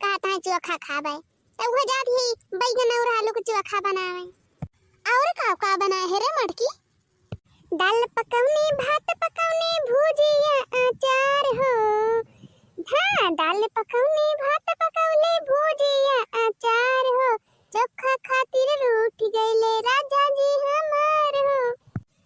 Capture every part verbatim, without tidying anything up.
कहत हैं चोखा खाबे, त उहे जात ही बैगन और आलू के चोखा बनावे। और का का बनाए है रे मटकी? दाल पकौनी, भात पकौनी, भुजिया अचार हो। हाँ, दाल पकौनी, भात पकौनी, भुजिया अचार हो। चोखा खातिर रूठ गइले राजा जी हमार हो।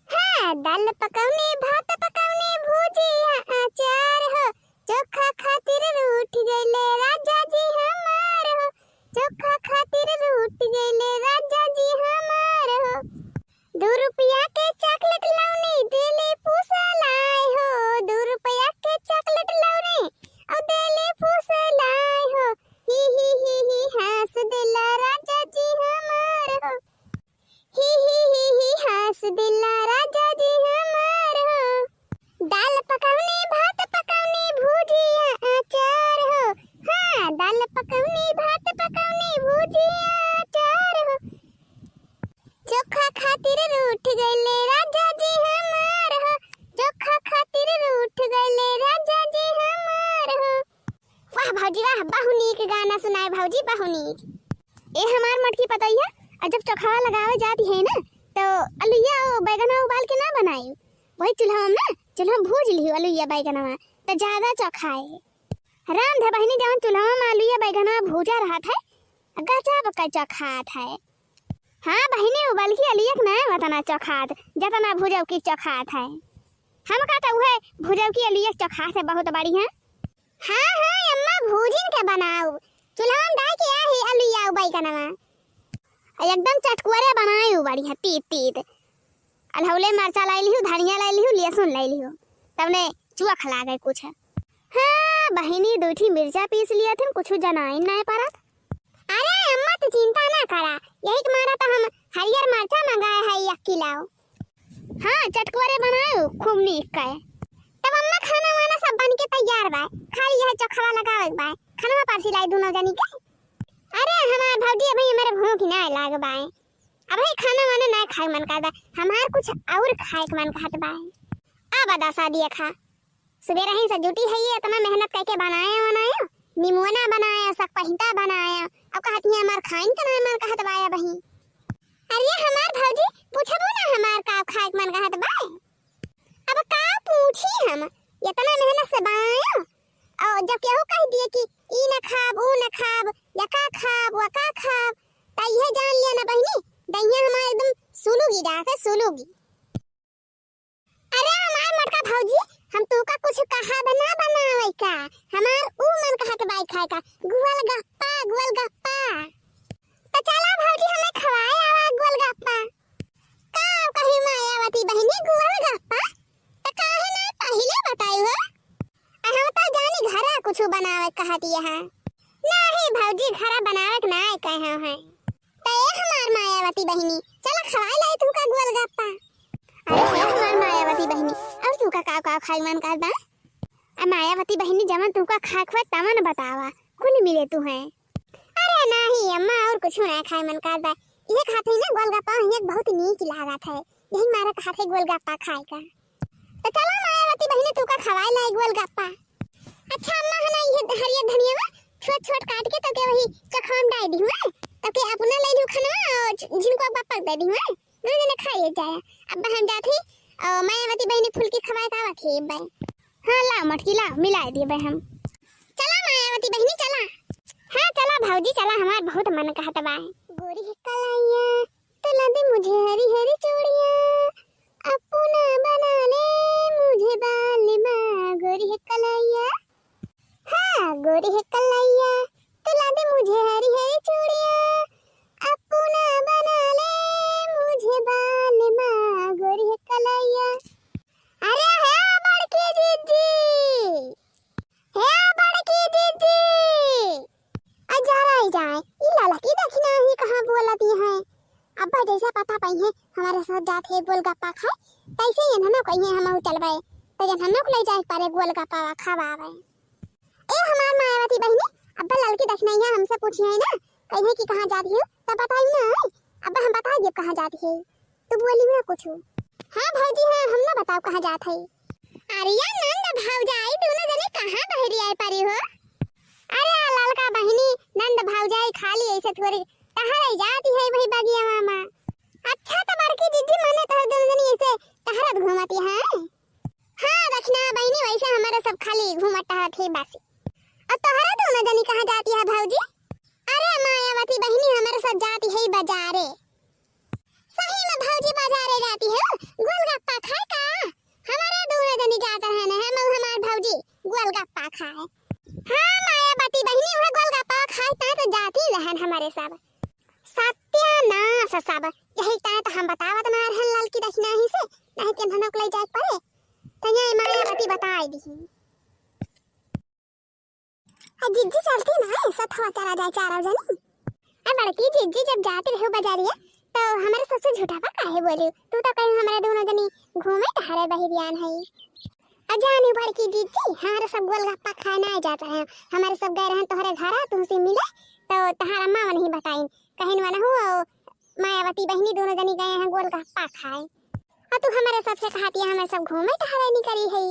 हाँ, दाल पकौनी, भात पकौनी, भुजिया अचार हो। चोखा खातिर रूठ गइले राजा जी हमार हो। चोखा खातिर रूठ गइले राजा जी हमार हो। दू रुपया के चॉकलेट लौनी, देले फुसलाए हो। दू रुपया के चॉकलेट लौनी, और देले फुसलाए हो। ही ही ही ही हँस देला राजा जी हमार हो। ही ही ही ही हँस देला राजा जी हमार हो। दाल पकौनी, भात पकौनी, भुजिया अचार हो। हाँ, दाल पकौनी, भात पकौनी, भुजिया अचार हो। चोखा खातिर रूठ गइले राजा जी हमार हो। चोखा खातिर रूठ गइले राजा जी हमार हो। वाह भौजी वाह, बहु नीक गाना सुनाए भौजी, बहु नीक। ए हमार मटकी पतोहिया, और जब चोखवा लगावे जात है ना, तो अलुइया और बैगनवा उबाल के ना बनाई, वही चूल्हा में, चूल्हा में भूज लिहू अलुइया बैगनवा, तो ज्यादा चोखाए। राम ध बहिनी, जवन चूल्हा में अलुइया बैगनवा भूजा रहत है, गजब का चोखात है। हाँ बहिनी, उबल की अलुइया के ना वतना चोखात, जतना भूजव की चोखात है। हमका तो उहे भूजव की अलुइया चोखात है बहुत बढ़िया। हाँ, हाँ, अम्मा, भूजिन के बनाऊ। चूल्हा में डाल के आही अलुइया बैगनवा। आ एकदम चटकुरे बनाई बढ़िया, तीत, तीत। अलहौले मरचा लाई लिहू, धनिया लाई लिहू, लहसुन लाई लिहू। तब ने चुआ खला गए कुछ। हाँ, बहिनी, दू ठी मिर्चा पीस लिया थे, कुछ जनाइन नहीं परत। अरे अम्मा, तू चिंता ना करा, यही के मारा तो हम हरियर मरचा मंगाए है एक किलो। हाँ, चटकुरे बनायो, खूब नीक कहे। तब अम्मा, खाना वाना सब बन के तैयार बा, खाली यह चोखवा लगावे के बा। खाना परसी लाई दोनों जनी के। अरे हमार भौजी, अभी हमारे भूख ना लाग बाए, अभी खाना वाना ना खाए मन करत बा, हमार कुछ और खाए के मन कहत बाए। अब दसा दिया खा, सुबह रही से जुटी है ये, इतना मेहनत करके बनाया बनाया, निमोना बनाया, सकपहिता बनाया, अब कहती है हमार खाइन के ना मन कहत बाए बही। अरे हमार भौजी, पूछबू ना हमार का खाए के मन कहत बाए? अब का पूछी हम, इतना मेहनत से बनायो, और जब केहू कह दिए कि ई न खाब, ऊ न खाब, या का खाब, वा का खाब, त इहे जान लिया ना बहिनी, दहिया हमार एकदम सुलुगी डाल से सुलुगी। अरे हमार मोटका भौजी, हम तू का कुछ कहा बना बनावे का, हमार ऊ मन कहत बाई खाए का, गोलगप्पा, गोलगप्पा। त चला भौजी, हमें खवाए आवा गोलगप्पा। का कही मायावती बहिनी, गोलगप्पा? त काहे ना पहिले बताई हो? आ हम त जानी घरा कुछ बनावे कहत यहाँ। नाही भौजी, घरा बनावे के ना कहे हैं। त ए हमार मायावती बहिनी, चला खवाए लाई तुमका गोलगप्पा। अरे हे हमार मायावती बहिनी, और तुमका का का खाई मन करत बा? आ मायावती बहिनी, जवन तुमका खाए के बा तवन बतावा, कुल मिले तू हैं। अरे नाही अम्मा, और कुछ ना खाए मन करत बा। इहे खात ही ना गोलगप्पा, इहे बहुत नीक लागत है, यही मारा खात है गोलगप्पा खाए का। त चला मायावती बहिनी, तुमका खवाए लाई गोलगप्पा। अच्छा अम्मा, है ना, ये हरियर धनिया छोट छोट काट के तोके वही चखवा में डाल दी हुआ, तोके अपना ले लियो खाना और झिनको बापा दे दी हुआ, दोनों जने खाइए जाए। अब हम जात ही, और मायावती बहिनी फुलकी खवाए का आवत ही बे। हाँ ला मटकी ला, मिला दिए बे हम। चला मायावती बहिनी चला। हाँ चला भौजी चला, हमार बहुत मन कहत बा। गोरी है कलाइया, तुला दे मुझे हरी हरी चूड़िया, अपना बना ले मुझे बालिमा। गोरी है कलाइया, हाँ गोरी है कलाइया, तुला दे मुझे हरी हरी चूड़िया, अपना बना ले मुझे बालिमा। गोरी है कलाइया। अरे हे बड़की जीजी, हे बड़की जीजी, आ जा रही जाए, ई ललकी देखी ना ही कहाँ बोलती है। अब्बा जैसे पता पाई है हमारे साथ जात है गोलगप्पा खाए, तैसे ही इन्हनो कही है हम चलबे, तो इन्हनो को ले जाए पारे गोलगप्पा खवावे। ए हमार मायावती बहिनी, अब्बा ललकी देखी नहीं है, हमसे पूछी है ना, कही है कि कहाँ जाती हो, तब बताई ना है। अब्बा हम बता दिए कहाँ जाती है। तू बोली ना कुछ। हाँ भौजी, हाँ, हम ना बताओ कहाँ जात है। अरे या नंद भौजाई दोनों जने कहाँ बहरी आए परी हो? अरे ललका बहिनी, खाली ऐसे थोड़ी टहरे जाती है वही बगिया मामा। अच्छा तो बड़की जिज्जी, माने तोहरे दोनों जनी ऐसे टहरत घूमती है? हाँ दखिना बहिनी, वैसे हमारे सब खाली घूमत टहरत है बस। और तोहरे दोनों जनी कहाँ जाती है भौजी? अरे मायावती बहिनी, हमारे सब जाती है बाजारे। सही में भौजी बाजारे जाती है गोलगप्पा खाए का? हमारे दोनों जनी जात रहे न, हम और हमार भौजी गोलगप्पा खाए। हाँ मायावती बहिनी, वह गोलगप्पा खाए ता तो जाती रहन हमारे सब। सत्यानाश सब, यही ता तो हम बतावत ना रहन ललकी दखिना ही से, नहीं कि हम लोग ले जाए पड़े। तो ये मायावती बताई दी। आ जिज्जी चलती ना, ऐसा थवा करा जाए चारों जनी। आ बड़की जिज्जी जब जाती रहो बाजारिया, तो हमारे सबसे झूठा बा काहे बोली? तू तो कहीं हमारे दोनों जनी घूमे टहरे बहिरियान है। आ जानी बड़की जिज्जी, हमारे सब गोलगप्पा खाए ना जात रहे, हमारे सब गए रहन तोहरे घरा, तुमसे मिले, तो तोहरा अम्मा नहीं बताइन, कहीं मन हो मायावती बहिनी दोनों जनी गए हैं गोलगप्पा खाए। आ तू हमारे सबसे कहती है, हमारे सब घूमे टहरे निकली है।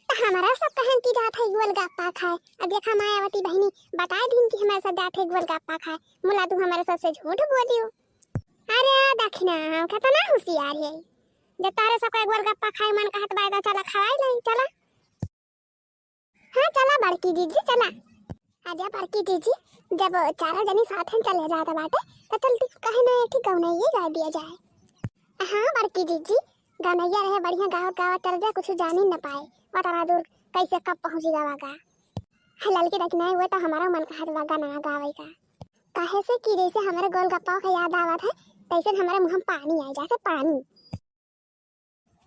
त हमारा सब कहन की जात है गोलगप्पा खाए। अब देखा मायावती बहिनी बताए दिन की हमारे सब जात है गोलगप्पा खाए। मुला तू हमारे सबसे झूठ बोलियो। अरे आ दखिना, हम कितना होशियार है। जब तारे सब का गोलगप्पा खाए मन कहत बा, तो चला खवाई लाई, चला। हाँ चला बड़की जिज्जी, चला। आजा बड़की जिज्जी, जब चारों जनी साथ में चले जात बाटे, तो चल तू कहे ना एक ठे गौनैये गा दिया जाए। हाँ बड़की जिज्जी, गौनैया रहे बढ़िया गावत गावत चल जा, कुछ जानी न पाए, पता ना दूर कैसे कब पहुँची गवा गा। हाँ, ललकी दखिना हुए तो हमारा मन कहत बा गाना गावे का, काहे से कि जैसे हमारे गोलगप्पा का याद आवत है, तैसे हमारे मुँह में पानी आई जात है, पानी।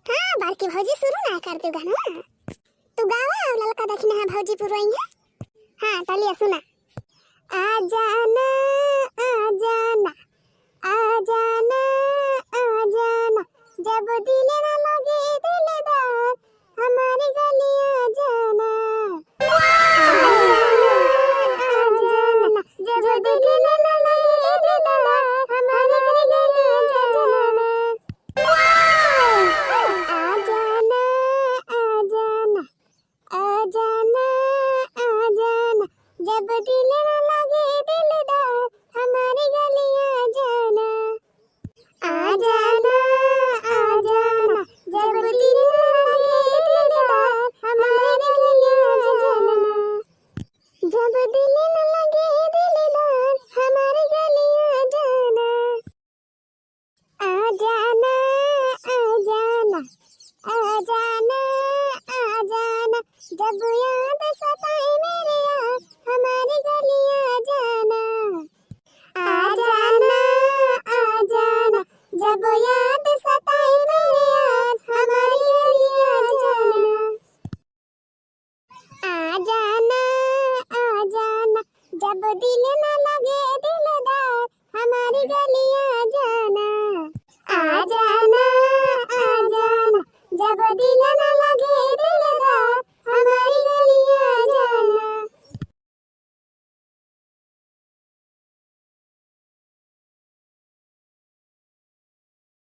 हाँ बड़की भौजी, शुरू ना कर तू गाना, तू गावा और ललका दखिना है भौजी पुरवाई है। हाँ तलिया सुना। आ जाना, आ जाना, आ जाना, आ जाना, जब दिल ना लगे दिलदार, हमारी गली आ जाना। आ जाना, आ जाना, जब दिल ना लगे दिलदार, हमारी गली आ जाना। आ जाना, आ जाना, आ जाना, आ जाना, जब दिल ना लगे दिलदार, हमारी गली आ जाना। आ जाना, आ जाना, जब दिल ना लगे दिलदार, हमारी गली आ जाना। जब दिल ना लगे दिलदार, हमारी गली आ जाना। आ जाना, आ जाना, आ जाना, आ जाना, जब याद सताए मेरे यार, हमारी गली आ जाना। आ जाना, आ जाना, जब याद सताए मेरे यार, हमारी गली आ जाना। आ जाना, आ जाना, जब दिल ना